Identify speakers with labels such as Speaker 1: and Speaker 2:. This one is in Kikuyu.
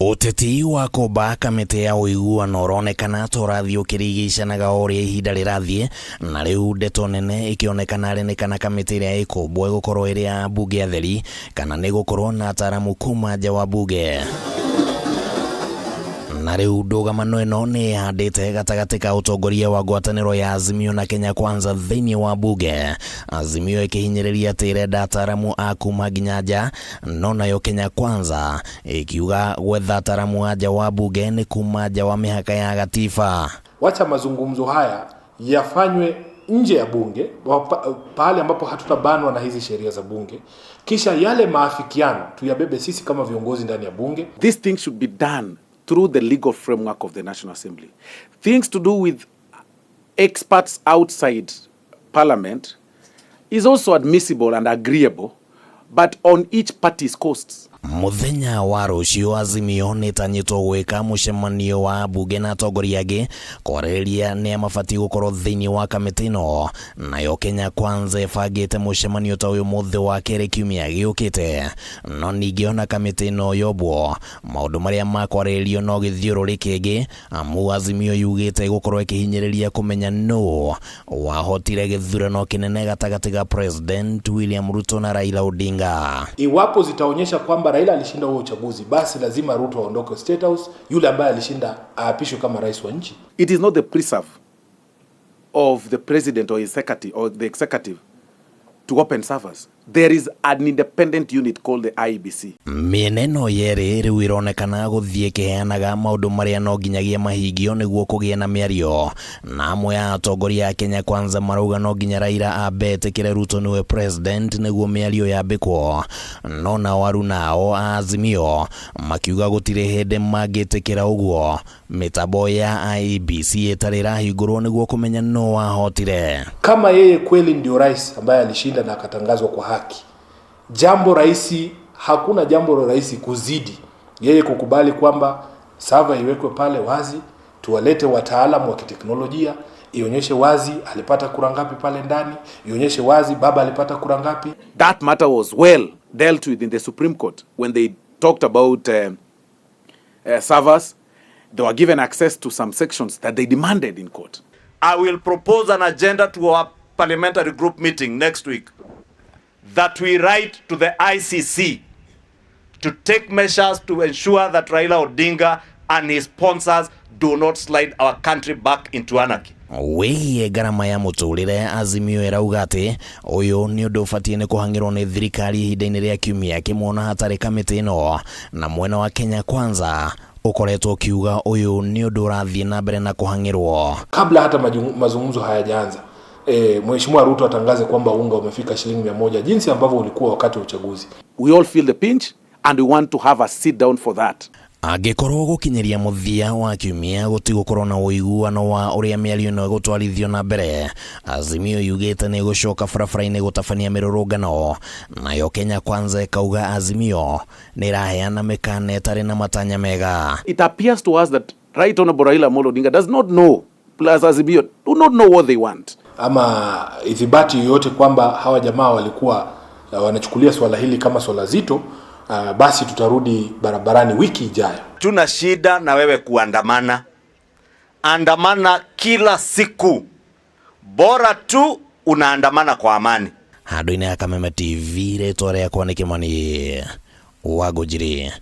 Speaker 1: Ũteti wa kũmba kamĩtĩ ya ũiguano ũronekana ta ũrathiĩ ũkĩrigicanaga o ũrĩa ihinda rĩrathiĩ, na rĩu ndeto nene ĩkĩonekana arĩ nĩ kana kamĩtĩ ĩrĩa ĩkũmbwo ĩgũkorwo ĩrĩ ya mbunge atheri kana nĩ gũkorwo na ataaramu kuma nja wa mbunge. Na rĩu ndũgamano ĩno nĩ ĩhandĩte gatagatĩ ka ũtongoria wa ngwatanĩro ya Azimio na Kenya Kwanza thĩinĩ wa mbunge. Azimio ĩkĩhinyĩrĩria atĩ ĩrenda ataaramu a kuma nginya nja, no nayo Kenya Kwanza ĩkiuga gwetha ataaramu a nja wa mbunge nĩ kuma nja wa mĩhaka ya gatiba.
Speaker 2: Wacha mazungumzo haya yafanywe nje ya bunge, pahali ambapo hatutabanwa na hizi sheria za bunge, kisha yale maafikiano tuyabebe sisi kama viongozi ndani ya bunge.
Speaker 3: These things should be done through the legal framework of the National Assembly. Things to do with experts outside Parliament is also admissible and agreeable, but on each party's costs.
Speaker 1: Mũthenya wa rũciũ Azimio nĩ ĩtanyĩtwo gwĩka mũcemanio wa mbunge na atongoria angĩ kwarĩrĩria nĩa mabatiĩ gũkorwo thĩinĩ wa kamĩtĩ ĩno. Nayo Kenya Kwanza ĩbangĩte mũcemanio ta ũyũ mũthĩ wa kerĩ kiumia gĩũkĩte. No ningĩ ona kamĩtĩ ĩno yombwo, maũndũ marĩa makwarĩrĩrio no gĩthiũrũrĩ kĩngĩ, amu Azimio yugĩte ĩgũkorwo ĩkĩhinyĩrĩria kũmenya nũ wahotire gĩthurano kĩnene gatagatĩ ga President William Ruto na Raila Odinga.
Speaker 2: Iwapo zitaonyesha kwamba Raila alishinda huo uchaguzi, basi lazima Ruto aondoke State House, yule ambaye alishinda aapishwe kama rais wa nchi.
Speaker 3: It is not the preserve of the president or executive or the executive to open servers. There is an independent unit called the IEBC.
Speaker 1: Mĩena ĩno yerĩ rĩu ĩronekana gũthiĩ ĩkĩheanaga maũndũ marĩa no nginyagia mahingio nĩguo kũgĩe na mĩario, na amwe a atongoria a Kenya Kwanza marauga no nginya Raila ambe etĩkĩre Ruto nĩwe president nĩguo mĩario yambĩkwo. No nao arunao a Azimio makiuga gũtirĩ hĩndĩ mangĩtĩkĩra ũguo mĩtambo ya IEBC ĩtarĩ ĩrahingũrwo nĩguo kũmenya nũ wahotire.
Speaker 2: Kama yeye kweli ndio rais ambaye alishinda na akatangazwa kwa haki, jambo rahisi, hakuna jambo rahisi kuzidi yeye kukubali kwamba server iwekwe pale wazi, tuwalete wataalamu wa kiteknolojia, ionyeshe wazi alipata kura ngapi pale ndani, ionyeshe wazi baba alipata kura ngapi.
Speaker 3: That matter was well dealt with in the Supreme Court when they talked about servers. They were given access to some sections that they demanded in court.
Speaker 4: I will propose an agenda to our parliamentary group meeting next week that we write to the ICC to take measures to ensure that Raila Odinga and his sponsors do not slide our country back into anarchy.
Speaker 1: Wĩgiĩ ngarama ya mũtũrĩre, Azimio ĩrauga atĩ ũyũ nĩ ũndũ ũbatiĩ nĩ kũhang'ĩrwo nĩ thirikari ihinda-inĩ rĩa kiumia kĩmwe ona hatarĩ kamĩtĩ ĩno. Na mwena wa Kenya Kwanza ũkoretwo ũkiuga ũyũ nĩ ũndũ ũrathiĩ na mbere na kũhang'ĩrwo.
Speaker 2: Kabla hata mazungumzo hayajaanza, Mheshimiwa Ruto atangaze kwamba unga umefika shilingi 100 jinsi ambavyo ulikuwa wakati wa uchaguzi.
Speaker 3: We all feel the pinch and we want to have a sit down for that.
Speaker 1: Angĩkorwo gũkinyĩria mũthia wa kiumia gũtigũkorwo na ũiguano wa ũrĩa mĩario ĩno ĩgũtwarithio na mbere, Azimio yugĩte nĩ ĩgũcoka barabara-inĩ gũtabania mĩrũrũngano. Nayo Kenya Kwanza ĩkauga Azimio nĩ ĩraheana mĩkana ĩtarĩ na matanya mega.
Speaker 3: It appears to us that Right Honorable Raila Amolo Odinga does not know, plus Azimio do not know what they want.
Speaker 2: Ama ithibati yoyote kwamba hawa jamaa walikuwa wanachukulia swala hili kama swala zito, basi tutarudi barabarani wiki ijayo.
Speaker 4: Tuna shida na wewe kuandamana. Andamana kila siku, bora tu unaandamana kwa amani.
Speaker 1: Handũ-inĩ ha Kameme TV, rĩtwa rĩakwa nĩ Kĩmani wa Ngũnjiri.